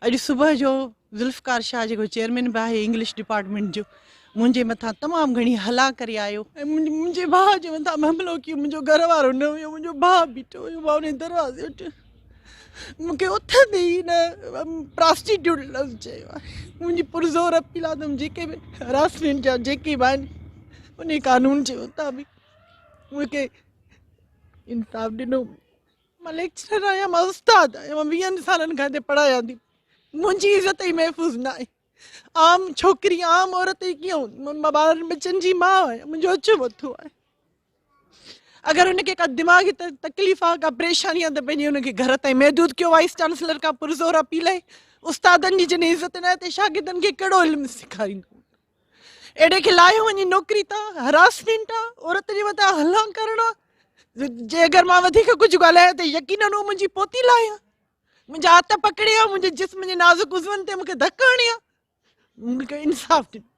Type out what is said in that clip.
اڄ صبح جو ذوالفقار شاهه جيڪو چيئرمين به آهي انگلش ڊپارٽمينٽ جو منهنجي مٿان تمام گهڻي هلا ڪري آيو ۽ منهنجي ڀاء جي مٿان به حملو ڪيو. منهنجو گهر وارو نه هيو، منهنجو ڀاء بيٺو هيو. مان ان دروازي وٽ مون کي اٿندي ئي نه پراسٽيٽيوٽ لفظ چيو آهي. منهنجي پرزور اپيل آهي ته جيڪي به هراسمينٽ جا جيڪي به آهن ان قانون جي مطابق مون کي انصاف ڏنو. مان ليڪچرر آهيان، مان استاد آهيان، مان ويهن سالن کان هتي پڙهايان ٿي، منهنجي عزت ئي محفوظ نه آهي. عام ڇوڪري عام عورت ئي ڪيئن هوندي؟ مان ٻارن ٻچن جي ماء آهيان، منهنجو اچو مٿو آهي. اگر هن کي ڪا دماغي تڪليف آهي، ڪا پريشاني آهي ته پنهنجي هن کي گهر تائين محدود ڪيو. وائيس چانسلر کان پرزور اپيل آهي، استادن جي جڏهن عزت نه آهي ته شاگردن کي ڪهڙو علم سيکاريندو؟ اهڙي کي لاهيو وڃي نوڪري تان، هراسمينٽ آ، عورت جي مٿان هلان ڪرڻ آ. جي اگر مان وڌيڪ ڪجهه ڳالهايان ته يقينن هو منهنجي پوتي لاهي ها، منهنجا هٿ پڪڙي ها، منهنجي جسم جي نازڪ عضون تي مون کي ڌڪ هڻي ها. مون کي انصاف ڏنو.